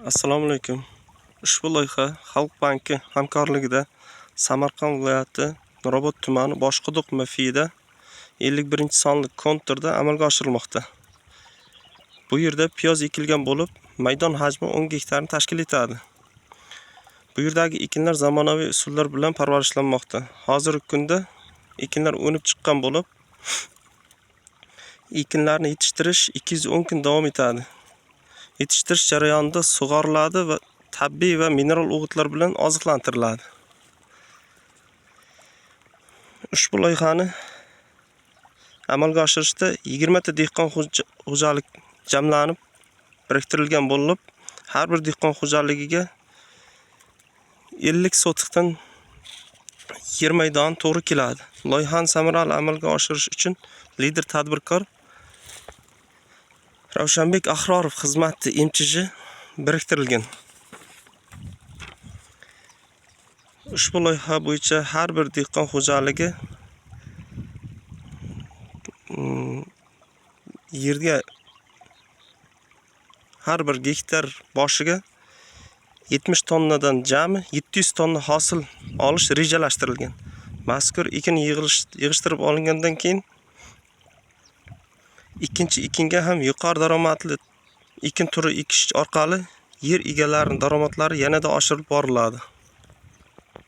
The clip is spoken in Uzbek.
Assalomu alaykum. Ushbu loyiha Xalq banki hamkorligida Samarqand viloyati Nurobod tumani Boshquduq MFIda 51-sonli konturda amalga oshirilmoqda. Bu yerda piyoz ekilgan bo'lib, maydon hajmi 10 gektarni tashkil etadi. Bu yerdagi ekinlar zamonaviy usullar bilan parvarishlanmoqda. Hozirgi kunda ekinlar o'nib chiqqan bo'lib, ekinlarni yetishtirish 210 kun davom etadi. Yetishtirish jarayonida sug'oriladi va tabiiy va mineral o'g'itlar bilan oziqlantiriladi. Ushbu loyihani amalga oshirishda 20 ta dehqon xo'jalik jamlanib biriktirilgan bo'lib, har bir dehqon xo'jaligiga 50 sotixdan yer maydoni to'g'ri keladi. Loyihani samarali amalga oshirish uchun lider tadbirkor Ravshanbek Ahrorov xizmati MChJ biriktirilgan. Ushbu loyiha bo'yicha har bir dehqon xo'jaligi yerga har bir gektar boshiga 70 tonnadan jami 700 tonna hosil olish rejalashtirilgan. Mazkur ekin yig'ishtirib olingandan keyin ikkinchi ekinga ham yuqori daromadli ekin turi ekish orqali yer egalarining daromadlari yanada oshirib boriladi.